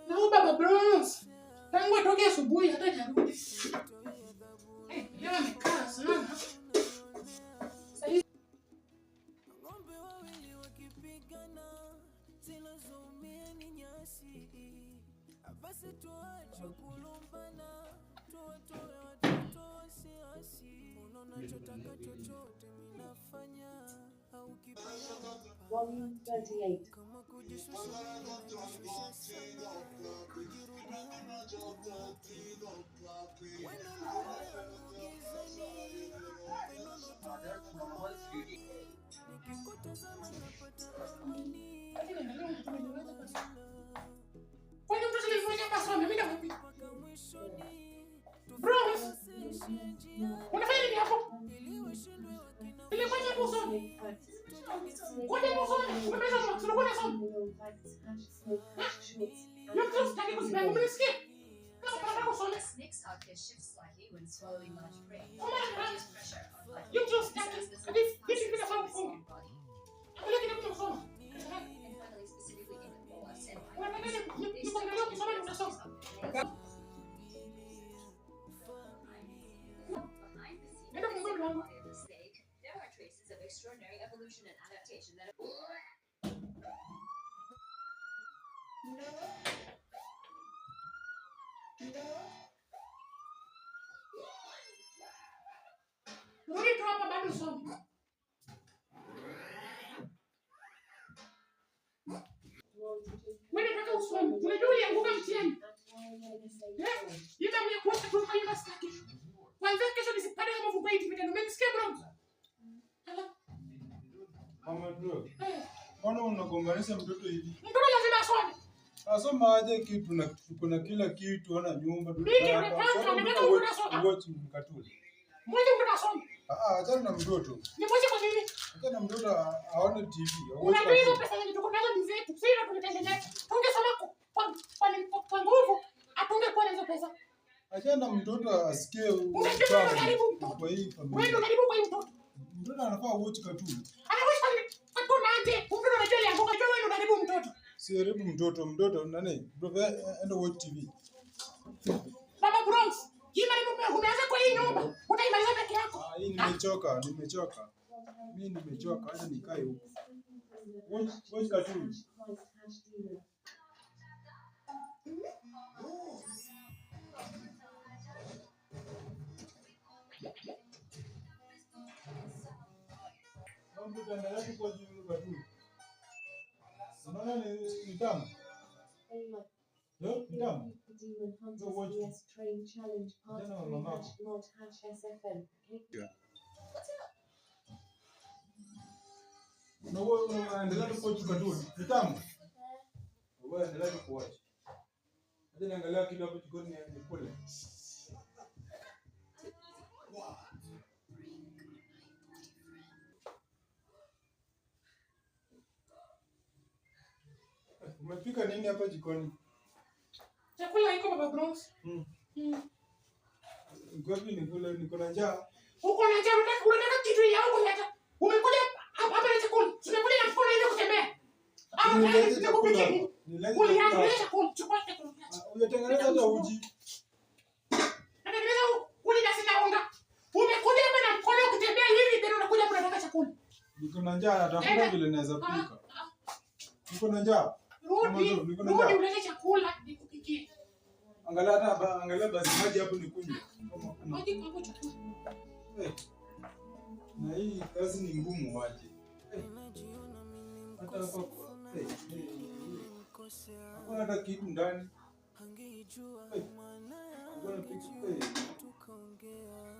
Na baba Bronze. Tangu atoke asubuhi hata hajarudi. Leo amekaa sana. Sasa Ng'ombe wawili wakipigana, zinazoumia ni nyasi. Basi tuache kulumbana, tuwatoe watoto wasiwasi. Unaona chotaka chochote minafanya, au kipaya Volume 38. kama kujishusha, minajishusha sana, kujirudia wendo nuru yangu gizani, wendo ndoto yangu moyoni, nikikutazama napata amani. Kwani mtoto alifanya hapa asome, mimi namwambia. Mpaka mwishoni Bronze, tusiishie njiani, unafanya nini hapo? ili washindwe wakina Nilifanya hapo usome. Kwani hapo usome? Umemaliza homework, si ulikuwa unasoma? Hiyo mtoto sitaki kusikia, umenisikia? Kama unataka usome. Snake's carcass shifts slightly when swallowing large prey. Kama unataka Reduce pressure on blood Hiyo mtoto vessels sitaki. as the Hadi snake hivi passes vile through nafaa its ufunge. own body. Angalia kitabu cha kusoma. And finally, specifically in the boas and Unataka vipers, they nikuangalia ukisoma na utasoma. Behind the scenes Nenda of the fungue mlango. body of the snake, there are traces of extraordinary evolution and adaptation that Rudi tu hapa bado usome. Wewe unataka usome. Unajua ulianguka mtihani. Eh? Yeye mwenye kuacha tu kwa nyumba sitaki. Kwanza kesho nisipate kama mfuko hii tena. Umenisikia Bronze? Ala. Mama bro, Eh. mbona unagombanisha mtoto hivi? Mtoto lazima asome. Asoma aje kitu na kuna kila kitu, ana nyumba Mimi nataka nataka mtoto asome. Watch mkatuni. Mmoja mtoto asome. Ah, achana na mtoto. Ni mmoja kwa nini? Achana na mtoto aone TV. Awatch Unajua hizo cartoon. pesa zenye tuko nazo ni zetu. Sisi ndio tulitengeneza. Tungesoma kwa nguvu, hatungekuwa na hizo pesa. Achana na mtoto asikie Unajua utamu unajaribu mtoto. kwa hii Wewe ndio familia. unajaribu kwa hii mtoto. Mtoto anafaa watch cartoon. Anawish kwa kwa aje. Mtoto unajua alianguka. Unajua wewe ndio unajaribu mtoto. Siharibu mtoto, mtoto nani? Bro, enda watch TV. Baba Bronze, hii maneno umeanza kwa hii nyumba. Utaimaliza peke yako. Ah, hii nimechoka, nimechoka. Mimi nimechoka, acha nikae huko. Watch cartoon. Mambo endelea tu kuwatch cartoon. Unaona ni tamu? Eh, ni tamu. Demon Hunters No, watch. vs Train Challenge Part Jana 3 mamako. hash mod hash SFM. Na wewe unaendelea tu kuwatch cartoon. Ni tamu. Wewe endelea tu kuwatch. Acha niangalia kitu hapo jikoni nikule. Umepika nini hapa jikoni? Chakula iko Baba Bronze. Ngopi nikule, niko na njaa. Uko na njaa, unataka kitu ya huko unataka. Umekuja hapa hapa na chakula. Tumekuja na mkono hivi kutembea. Ah, Nilete unataka chakula. nikupikie nini? Nilete Ulianza chakula. chakula, chukua chakula. Ah, Hujatengeneza hata uji. Natengeneza uli na sina unga. Umekuja hapa na mkono kutembea hivi tena unakuja hapa unataka chakula. Niko na njaa, natafuta Enda. vile naweza Ah, pika. ah, Niko na njaa. Rudi, Mama, niko na rudi njaa. ulete chakula nikupikie. Angalia hata angalia basi maji hapo nikunywe. Kama kuna. Maji kwa hapo chukua. Eh. Na hii kazi ni ngumu waje. Eh. Hata hapa eh, eh, eh. Hakuna hata kitu ndani. Angeijua Eh. maana Hakuna yangu kitu. Eh. tukaongea.